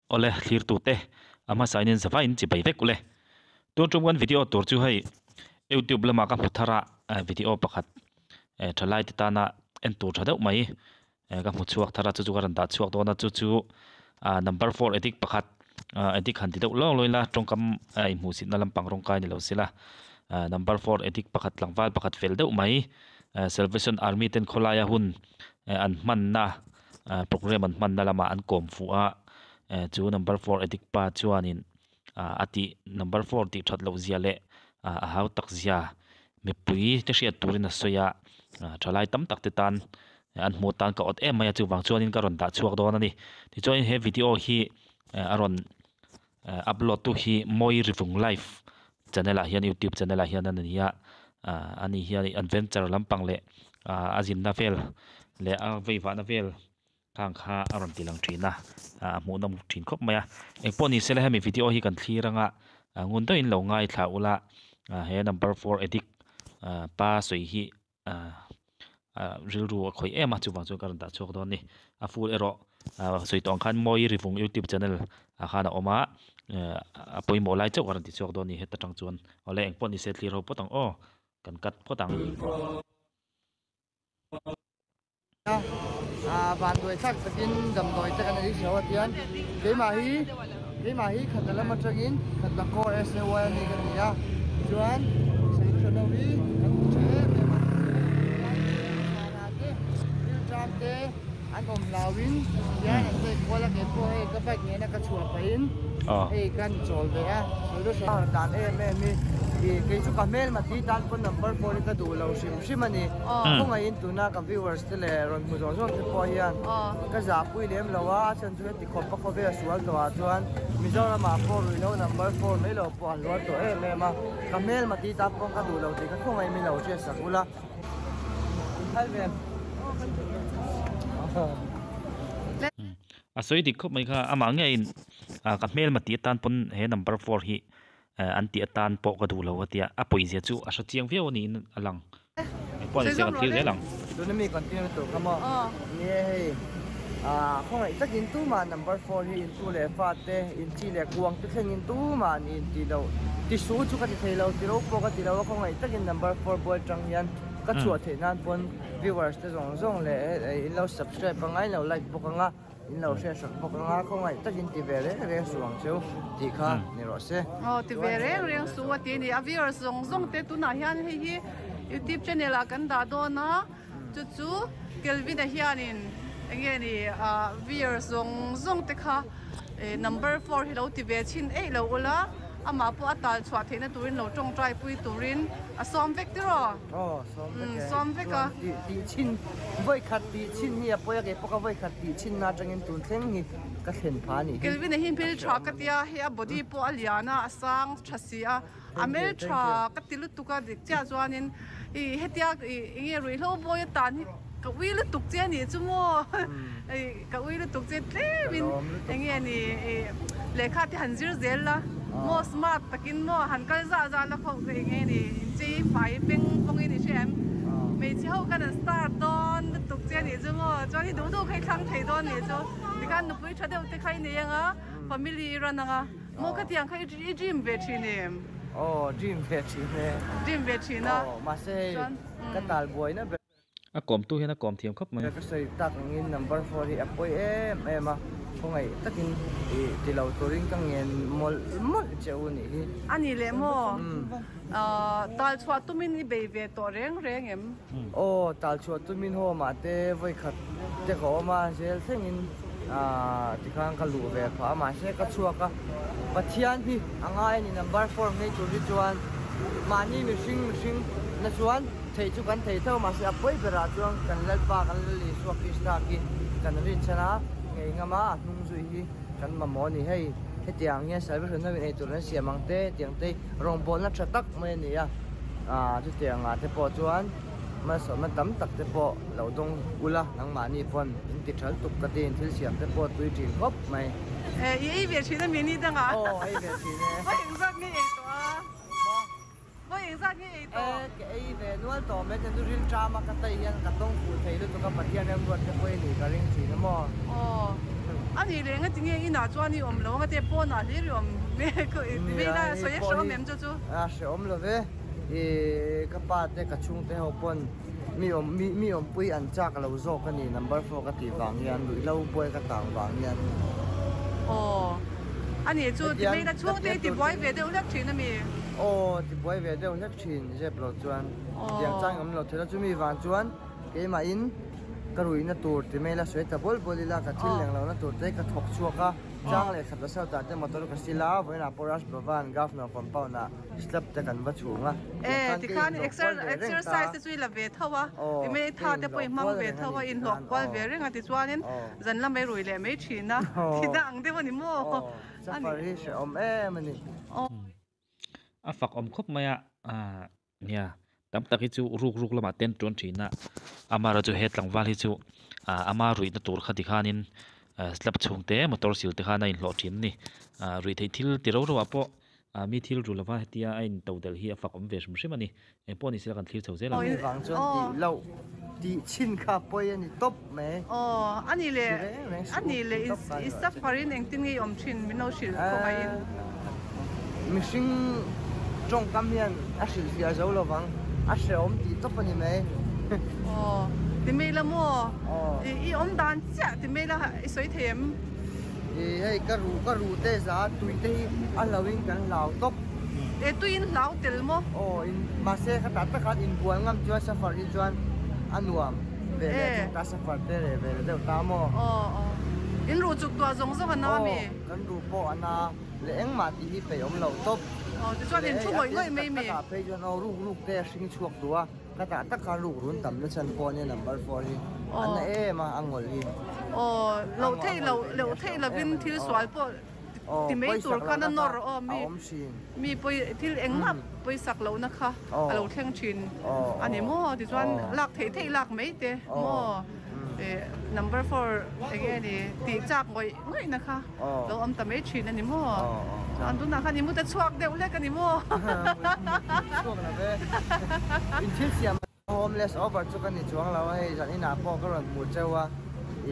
Awle thlirtute a hmasa in zavai in chibai vek ule. Tun tum kan video tur chu hei youtube lama ka hmu thar a video pakhat thalai te tana en tur tha deuh mai ka hmu chhuak thar a chu chu ka rawn dah chhuak dawn a chu chu number four addict pakhat addict han ti deuh lawng lawng ila tawngkam a inhmuhsitna lampang rawng kai ni lo sela number four addict pakhat tlangval pakhat fel deuh mai salvation army ten khawlaia hun an hmanna programme an hmanna lamah an kawm fuh a chu number four addict pa chuanin a tih number four tih that loh zia leh a hau tak zia mipui te hriat turin a sawi a thalai tam tak te tan an hmuh tan ka awt em mai a chuvang chuanin ka rawn dah chhuak dawn a ni tichuan he video hi a rawn upload tu hi mawi rivung live channel ah hian youtube channel ah hian a ni a ani hian adventure lampang leh a zinna vel leh a veivahna vel khang kha a rawn ti lang thin a a hmuhnawm thin khawp mai a engpawh ni sela hemi video hi kan thlir anga ngun deuhin lo ngaithla ula he number four addict pa sawi hi rilru a khawih em a chuvang chuan ka rawn dah chhuak dawn a ni a full erawh sawi tawh ang khan mawi rivung youtube channel ah khan a awm a a pawimawh lai chauh ka rawn ti chhuak dawn a ni heta tang chuan awle engpawh ni se thlir ho phawt ang aw kan cut phawt ang. Vanduai thlak takin damdawi te kan ei hreuh a tian keimah hi keimah hi khatla lam atangin khatla core SAY a ni ka ni a chuan sawi lo hi kan ti tha em em a chhana te rilṭam te an awm hlauin tian an vei kual a keipawh hei ka bike nena ka chhuah pahin hei kan chawl ve a sawi lo dan em em hi ih kei chu ka hmelma tih tan pawn number four hi ka duh lo hrim hrim a ni. Khawngaihin tuna ka viewers te leh rawn hmu zawng zawng te pawh hian ka zahpui lem lo a, a chhan chu heti khawp a khawvel sual tawh ah chuan Mizoram ah pawh ruihhlo number four mai lo pawh an luar tawh em em a, ka hmelma tih tak pawh ka duh lo tih kha khawngaihin min lo hriat sak ula. Inphal ve. A sawi dik khawp mai kha amah ngeiin ka hmelma tih atan pawn he number four hi an tih atan pawh ka duh lo a tia a pawizia chu a hre chiang viau a niin a lang. Engpawh ni se kan thlir zel ang. Tuna mi continue tur kha maw? Ni e hei khawngaih takin tumah number four hi in tu leh fa te in chi leh kuang te thlengin tumah an in tih loh ti su chu ka ti thei lo ti ro pawh ka ti lo a khawngaih takin number four boy tang hian ka chhuah theih nan pawn viewers te zawng zawng leh in lo subscribe anga in lo like bawk anga. In lo hriat sak bawk anga khawngaih takin ti ve reng reng suh ang cheu tih kha ni rawh se. Aw ti ve reng reng suh a ti a ni. A viewers zawng zawng te tunah hian hei hi youtube channel ah kan dah dawn a chu chu Kelvin-a hianin eng nge ni ah viewers zawng zawng te kha number four hi lo ti ve chhin eih lo ula amah pawh a tal chhuah theihna turin lo tawngtai pui turin a sawm vek tiraw. Aw sawm vek e. Sawm vek a. Chuan tih chhin vawi khat tih chhin hi a pawi a keipawh ka vawi khat tih chhin na atangin tun thleng hi ka thlen pha a nih hi. Kelvin-a hi hmel tha ka tia hei a body pawh a lian a a sang tha si a a hmel tha ka ti lutuk a dik chiah chuanin ih hetia ih enge ruihhlo bawi atan hi ka ui lutuk che a nih chu maw ih ka ui lutuk che tlemin enge ni ih lehkha te han zir zel la maw smart takin maw han kal zah zah la kho enge ni inchei fai peng pawngin i hria em hmeichhe ho khan an star dawn lutuk che a nih chu maw chuan i duh duh kha i thlang thei dawn nih chu tikhan nupui tha deuh te kha i nei anga family i run anga maw khatiang kha i dream ve thin em? Aw dream ve thin e. Dream ve thin a. Aw mahse hei ka tal buaina ber. A kawmtu hian a kawm thiam khawp mai. Ka sawi tak angin number four hi a pawi em em a, khawngaih takin ih ti lo turin ka ngen mawlh mawlh che u nih hi. A ni leh maw? Tal chhuah tumin i bei ve tawh reng reng em? Aw, tal chhuah tumin home ah te vawi khat te ka awm a, zel thlengin tikhan ka luh ve phah a, mahse ka chhuak a, Pathian hi a ngai a ni number four ngei tur hi chuan mahni mihring mihring na chuan Theih chu kan thei tho mahse a pawi berah chuan kan Lalpa kan Lal Isua Krista khi kan rinchhan a, ngei ngam a, a hnung zui hi kan mamawh a ni. Hei hetiang hian salvation ho in eitur an siam ang te hetiang te rawngbawlna tha tak mai a ni a, aah chutiang ah te pawh chuan malsawmna tam tak te pawh lo dawng ula nangmahni pawn in ti thal tuk ka tin thil siam te pawh tui thin khawp mai. Eh i ei ve thin a mi ni dangah? Aw ei ve thin e. Vawi engzat nge ei tawh a? Vawi engzat nge ei tawh? E, ka ei ve nual tawh mai chuan chu rilṭam a ka tai hian ka tawng fuh thei lutuk a, Pathian remruat te pawh i nih ka ring thin a maw? Aw, a nih leh engati nge inah chuan i awm lo ang a te pawnah hlir i awm mek Nia, la hei sawi a pawh hrehawm hi em chu chu? a hrehawm lo ve, i ka pa te ka chhungte ho pawn mi awm mi mi awmpui an chak lo zawk a ni number four ka tih vang hian ruihhlo buai ka tang vang hian. Aw, a nih chu Hetiang ti mai la ka chhungte tia i tur tibuai chu ve deuh hlek thin a mi? Aw, tibuai ve deuh hlek thin zep lo chuan tiang chang awm lo thei la chumi vang chuan keimahin ka ruihna tur ti mai la sawi ta bawl bawl ila ka thil leng lohna tur te ka thawk chhuak a, chang leh khat la sawtah te motor ka sil a, vawiinah pawh Raj Bhavan Governor compound ah slab te kan va chhung a, E, tiang khan ka tikhan inhlawh kual ve reng ta. exercise te chu i la ve tho a, Aw, ti mai ka tha te pawh i inhlawh hmang kual ve reng a tho a, ni inhlawh tikhan, kual aw, ve reng a, tichuanin aw. zan lamai rui leh mai thin a, Aw. ti dah ang deuh a ni maw? Aw, A ni. safar hi hrehawm em a ni. Aw. A fak awm khawp mai a, ah nia tam tak hi chu ruk ruk lamah te an tuan thin a, amaherawhchu chu he tlangval hi chu ah ama ruihna tur kha tikhanin ah slab chhung te motor sil te khan a inhlawh thin a ni, ah ruih theih thil ti ro ro ah pawh ah mi thil ru lova hetia a in to del hi a fak awm ve hrim hrim a ni, engpawh ni sela kan thlir chho zel ang. Mi vang chuan tih loh tih chhin kha pawi a ni tawp mai. Aw a ni leh Ti reng reng a suh ni leh tih tawp kha a i ni lo suffer-in engtin nge i awm thin min lo hrilh khawngaihin. Mihring tawngkam hian a hrilhfiah zo lo vang, a hrehawm tih tawp a ni mai. Aw ti mai la maw? I awm dan chiah ti mai la i sawi thei em? I hei ka ruh ka ruh te za tui te hi a hlo in kan hlau tawp. E tui in hlau tel maw? Aw in mahse ka tah takah inbual ngam chuan safar hi chuan a nuam ve leh chung ta safar te reh ve leh deuh ta maw? Aw aw in ruh chuk tuah zawng zawng a na mi? Aw kan ruh pawh a na leh engmah tih hi peih awm lo tawp. Aw tichuan in thu ngawih ngawih mai mi? Leh hei a pian tak takah phei chuan aw ruk ruk te a hring chhuak duh a. Ka tah tak khan ruk run tam na chhan pawh ania number four hi a na em a a ngawlh hi. Aw loh theih loh loh theih lovin thil sual pawh ti mai tur khan a nawr aw mi mi pawi thil engmah pawisak lohna kha a lo thleng thin a ni maw tichuan lak theih theih lak mai te maw number four eng nge ni tih chak ngawih ngawih na kha lo awm ta mai thin a ni maw chuan tunah khan i mut a chhuak deuh hlek a ni maw. Chhuak lo ve. In thil siam homeless over chu ka ni chuang lo a hei zan inah pawh ka rawn hmu cheu a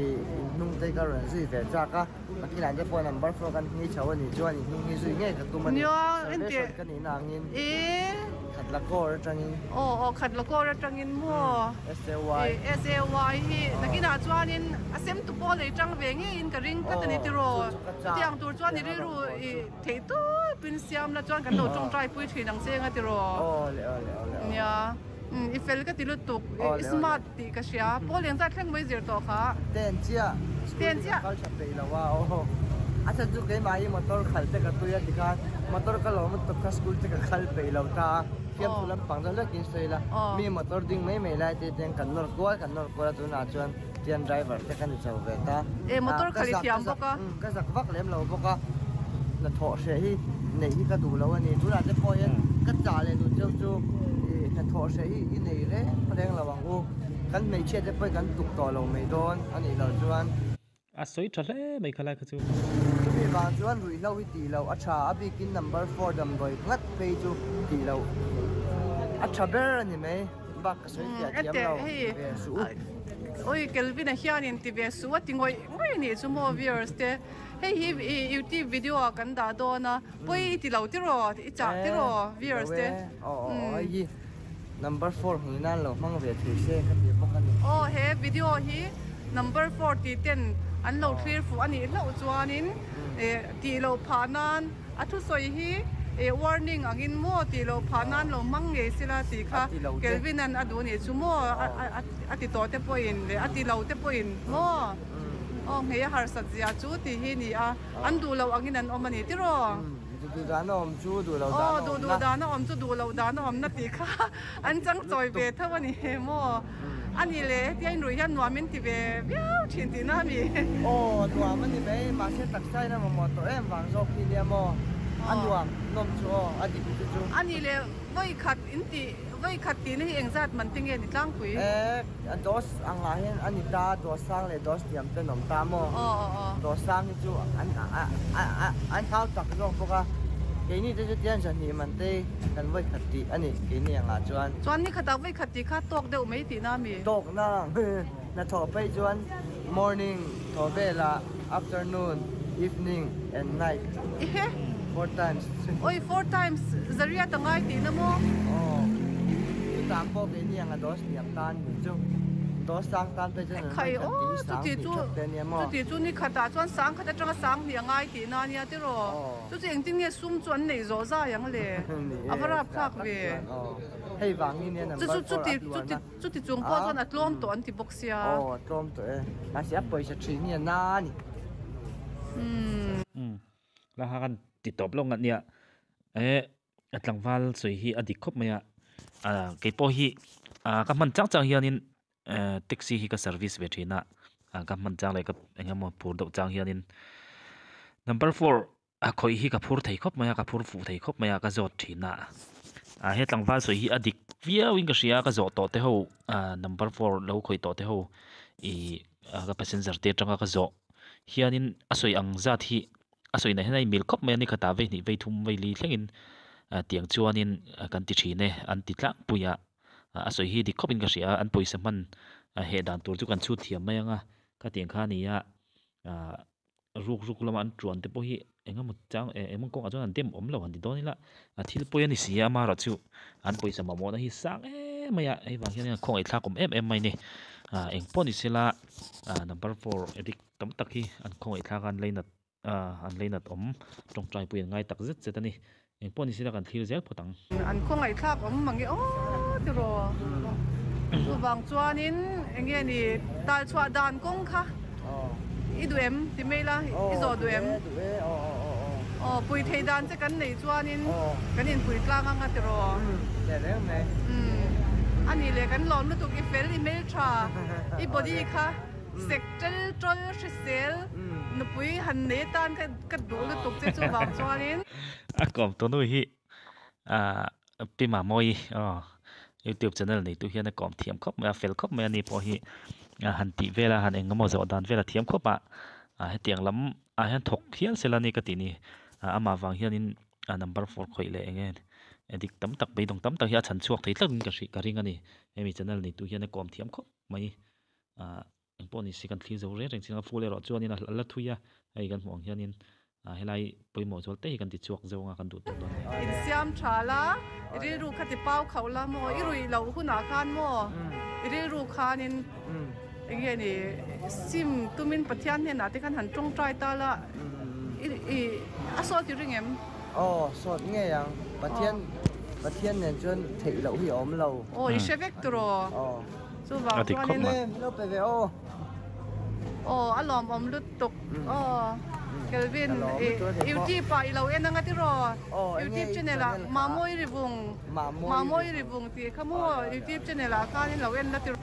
i inhnung te ka rawn zui ve chak a nakinah te pawh number four kan hni chho a nih chuan inhnung hi zui ngei ka tum a ni salvation ka nihna angin khat la kawr atangin Aw aw khat la kawr atangin maw SAY SAY hi nakinah chuanin a sem tu pawh lei tang ve ngeiin ka ring tlat a ni tiraw chutiang tur chuan i rilru i theih tawpin siam la chuan kan lo tawngtai pui thin ang che anga tiraw nia i fel ka ti lutuk i smart tih ka hria pawl eng zat thleng mai zir tawh kha ten chiah ten chiah kal tha peih lo a aw a chhan chu keimah hi motor khalh te ka tui a tikhan motor ka lawm lutuk kha school te ka khal peih lo ta a fiamthu lampang deuh hlekin sawi ila mi motor ding mai mai lai te ten kan nawr kual kan nawr kual a tunah chuan tian driver te ka ni chho ve ta e motor khal i thiam bawk a ka zak vak lem lo bawk a hnathawh hreh hi neih hi ka duh lo a ni tunah te pawh hian ka chah leh duh cheu chu ih hnathawh hreh hi i nei reng reng lo ang u kan hmeichhia te pawh hi kan tuk tawh lo mai dawn a nih loh chuan A sawi tha hle mai khalai kha chu. Chumi vang chuan ruihhlo hi tih loh a tha a bikin number four damdawi nghat phei chu tih loh a tha ber a ni mai. Bak ka sawi fiah thiam lo ve suh u. Oi Kelvin a hianin ti ve suh a ti ngawih ngawih nih chu maw viewers te hei hi i youtube video ah kan dah dawn a pawi i ti lo tiraw i chah tiraw viewers te. Aw aw hei hi number four hmui nan lo hmang ve thei se ka ti bawk a ni. Aw he video hi number four ti ten an lo thlir fuh a nih hlauh chuanin tih loh phah nan A thusawi hi eh warning angin maw tih loh phah nan lo hmang ngei sila tih kha Kelvin-a'n a duh nih chu maw a ti tawh te pawhin leh a ti lo te pawhin maw aw nghei a harsat zia chu tih hi ni a, an duh loh angin an awm a ni tiraw? Duh duh dan a awm chu duh loh dan a awm na. Aw duh duh dan a awm chu duh loh dan a awm na tih kha an chang chawi ve tho a ni maw? A ni le, hetia inruih hian nuam in ti ve viau thin tihna a mi. Aw, nuam a ni mai, mahse taksa in a mamawh tawh em vang zawk hi nia maw? A nuam, nawm chu aw, a dik chu chu. A ni le, vawi khat in tih, vawi khat tihna hi engzat man te nge ni tlangpui? E, a dose angah hian a ni ta, dose sang leh dose tiam ten awm ta maw? Aw, aw, aw. Dose sang hi chu an, a, a, a, an hau tak zawk bawk a. Keini te chu tian zahnih man te kan vawi khat tih a ni keini angah chuan. Chuan ni khatah vawi khat tih kha tawk deuh mai tihna a mi? Tawk nang. Hnathawh phei chuan morning thawh velah afternoon, evening and night. Ihe. Four times. Oi four times zariat a ngai tihna maw? Aw. Chutah pawh keini anga dose hniam tan ni chu. Dose sang tan phei chuan an Khai vawi khat aw tih sang chuti hnih chu that te ania maw? Chuti chu ni khatah chuan sang khat atanga sang hnih a ngai tihna ania tiraw? Aw. Chu chu engtin nge sum chu an neih zawh zai ang le? Ni A e, va rap chutah thlak tak ve. chuan aw. Hei vang hi nia Chu number chu four chuti a hluan chuti a. chuti chung pawh A chuan a tlawm tawh an ti bawk sia. Aw a tlawm tawh e. Mahse a pawisa thin hi a na a ni. Umm. Umm. La kha kan ti tawp lawk ngat nia. Eh a tlangval sawi hi a dik khawp mai a. Ah keipawh hi ah ka hman chang chang hianin eh taxi hi ka service ve thin a. Ah ka hman chang leh ka eng emaw phur deuh chang hianin number four a khawih hi ka phur thei khawp mai a ka phur fuh thei khawp mai a ka zawt thin a. Ah he tlangval sawi hi a dik viau in ka hria a ka zawh tawh te ho ah number four lo khawih tawh te ho ih ka passenger te atanga ka zawh hianin a sawi ang zat hi a sawi na hian a inmil khawp mai a ni khatah vei hnih vei thum vei li thlengin ah tiang chuanin kan ti thin e an ti tlangpui a a sawi hi dik khawpin ka hria a an pawisa hman heh dan tur chu kan chhut thiam mai ang a khatiang kha a ni a ah ruk ruk lama an tuan te pawh hi eng emaw chang eh eng emaw kawngah chuan an dem awm lo han ti dawn ila a thil pawi a ni si a amaherawhchu an pawisa mamawhna hi sang em mai a hei vang hian a khawngaih thlak awm em em mai a ni ah eng pawh ni sela ah number four addict tam tak hi an khawngaih thlak a an leinat ah an leinat awm tawngtai pawh hi an ngai tak zet zet a ni eng pawh ni sela kan thlir zel phawt ang. An khawngaih thlak awm mange aw tiraw chuvang chuanin enge ni tal chhuah dan kawng kha i duh em ti mai la i zawh duh em aw pui thei dan che kan nei chuanin kan inpui tlang anga tiraw umm ani leh kan lawm lutuk i fel i hmeltha i body kha sek tel tawl hrisel nupui han nei atan kha ka duh lutuk che chuvang chuanin. A kawm tunu hi ah Pi Mamawii aw youtube channel neitu hian a kawm thiam khawp mai a fel khawp mai a ni pawh hi a han tih vel a han eng emaw zawh dan vel a thiam khawp a ah hetiang lam ah hian thawk hial sela ni ka tih ni ah amah vang hianin a number four khawih leh eng nge addict tam tak beidawng tam tak hi a chhan chhuak thei tlat in ka hrih ka ring a ni hemi channel neitu hian a kawm thiam khawp mai ah. Eng pawh ni se kan thlir zo reng reng chin a full erawh chuanin a la thui a, hei kan hmuh ang hianin ah helai pawimawh zual te hi kan ti chhuak zo anga kan duh tawh dawn nia. Insiam tha la, i rilru kha ti pau khauh la maw, i ruih loh hunah khan maw, i rilru khanin eng nge ni sim tumin Pathian hnenah te khan han tawngtai ta la, i a sawt i ring em? Aw, sawt ngei ang, Pathian Pathian nen chuan theih loh hi a awm lo. Aw, i hre vek turaw? Aw. Chuvang A dik khawp chuanin mai. Lo pe ve aw. Aw a lawmawm lutuk aw Kelvin Ka lawm i lutuk a ni pawh. YouTube ah i lo en anga tiraw Aw enge YouTube i channel ah channel kha? Mamawii Rivung Mamawii Mamawii Rivung. Rivung tih kha maw YouTube channel ah khanin lo en la tiraw.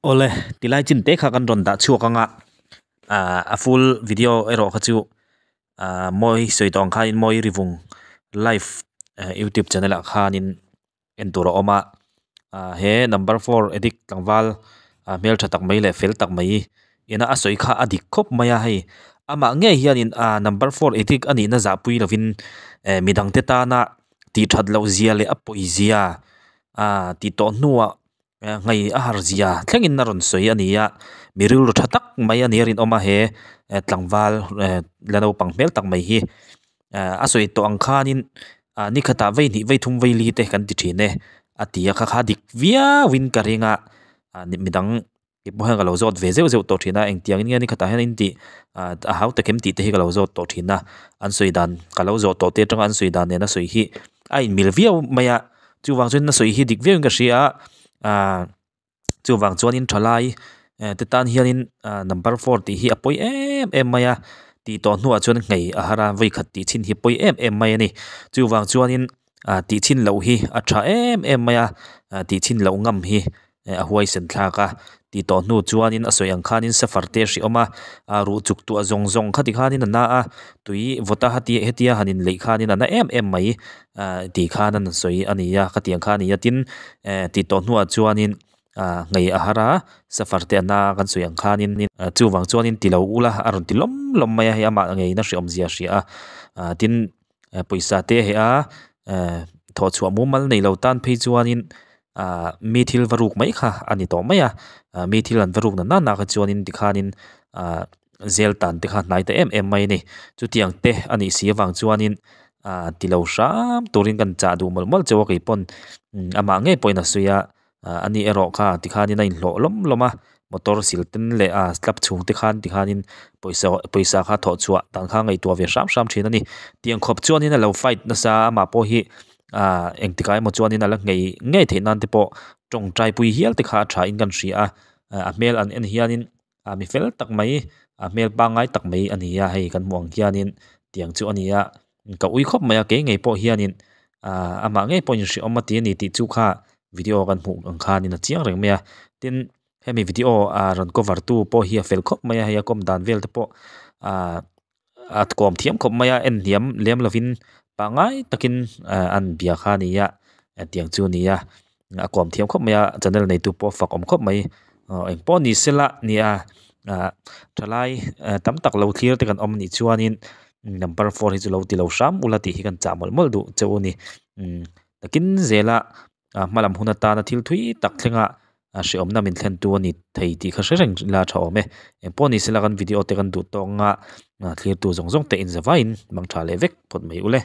Awle tilai chin te kha kan rawn dah chhuak anga ah a full video erawh kha chu ah mawi sawi tawh ang khanin mawi rivung live youtube channel ah khanin en tur a awm a ah he number four addict tlangval ah hmeltha tak mai leh fel tak mai ina a sawi kha a dik khawp mai a hei amah ngei hianin ah number four addict a nihna zahpui lovin eh midang te tana tih that loh zia leh a pawi zia ah tih tawh hnuah nghei a har zia thlengin a rawn sawi a ni a mi rilru tha tak mai a ni a rinawm a he tlangval eh la naupang hmel tak mai hi a sawi tawh ang khanin ah ni khatah vei hnih vei thum vei li te kan ti thin e a ti a kha kha dik viauin ka ring a ah midang te pawh hian ka lo zawt ve zeuh zeuh tawh thin a engtiang in nge ni khatah hian in tih ah a hau takin tih te hi ka lo zawt tawh thin a an sawi dan ka lo zawh tawh te atanga an sawi dan nen a sawi hi a inmil viau mai a chuvang chuan a sawi hi dik viauin ka hria a ah chuvang chuanin thalai eh te tan hianin ah number four tih hi a pawi em em mai a tih tawh hnuah chuan nghei a har a vawikhat tih chhin hi pawi em em mai a ni chuvang chuanin ah tih chhin loh hi a tha em em mai a ah tih chhin loh ngam hi. A huaisen thlak a tih tawh hnu chuanin a sawi ang khanin safar te a hrih awm a a ruh chuk tuah zawng zawng kha tikhanin a na a tui vawta hati hetia han inleih khanin a na em em mai ah tih khan an sawi a ni a khatiang kha a ni a tin eh tih tawh hnuah chuanin ah ngei a har a safar te a na kan sawi ang khanin chuvang chuanin ti lo ula a rawn ti lawm lawm mai a hei amah ngeiin a hreawm zia a hria a ah tin pawisa te a heh a eh thawh chhuah mumal nei lo tan phei chuanin ah mi thil va ruk mai kha a ni tawh mai a ah mi thil an va ruk na na na kha chuanin tikhanin ah zel tan te kha hnai ta em em mai a ni chutiang te a nih si avang chuanin ah ti lo hram turin kan chah duh mawlh mawlh chauh a keipawn amah ngei pawhin a sawi a ah ani erawh kha tikhanin a inhlawh lawm lawm a motor sil ten leh a slab chhung te khan tikhanin pawisa pawisa kha thawh chhuah dan kha ngaihtuah ve hram hram thin a ni tiang khawp chuanin a lo fight nasa a amah pawh hi ah engtikah emaw chuanin a la ngei ngei theih nan te pawh tawngtai pui hial te kha a tha in kan hria a a hmel an en hianin ah mi fel tak mai a hmel pangngai tak mai a ni a hei kan hmuh ang hianin tiang chu a ni a ka ui khawp mai a kei ngei pawh hianin ah amah ngei pawhin hrehawm a ti a ni tih chu kha video kan hmuh ang khanin a chiang reng mai a tin hemi video ah rawn cover tu pawh hi a fel khawp mai a hei a kawm dan vel te pawh ah a kawm thiam khawp mai a en hniam lem lovin pangngai takin ah an bia kha a ni a tiang chu a ni a a kawm thiam khawp mai a channel neitu pawh a fak awm khawp mai aw engpawh ni sela nia ah thalai tam tak lo thlir te kan awm anih chuanin number four hi chu lo ti lo hram ula tih hi kan chah mawlh mawlh duh che u a ni takin zela ah hmalam hun atana thil thui tak thlenga ah hrehawmna min thlen tu a ni thei tih kha hre reng ila tha awm e engpawh ni sela kan video te kan duh tawk anga thlir tu zawng zawng te inzavaiin mang tha leh vek phawt mai ule.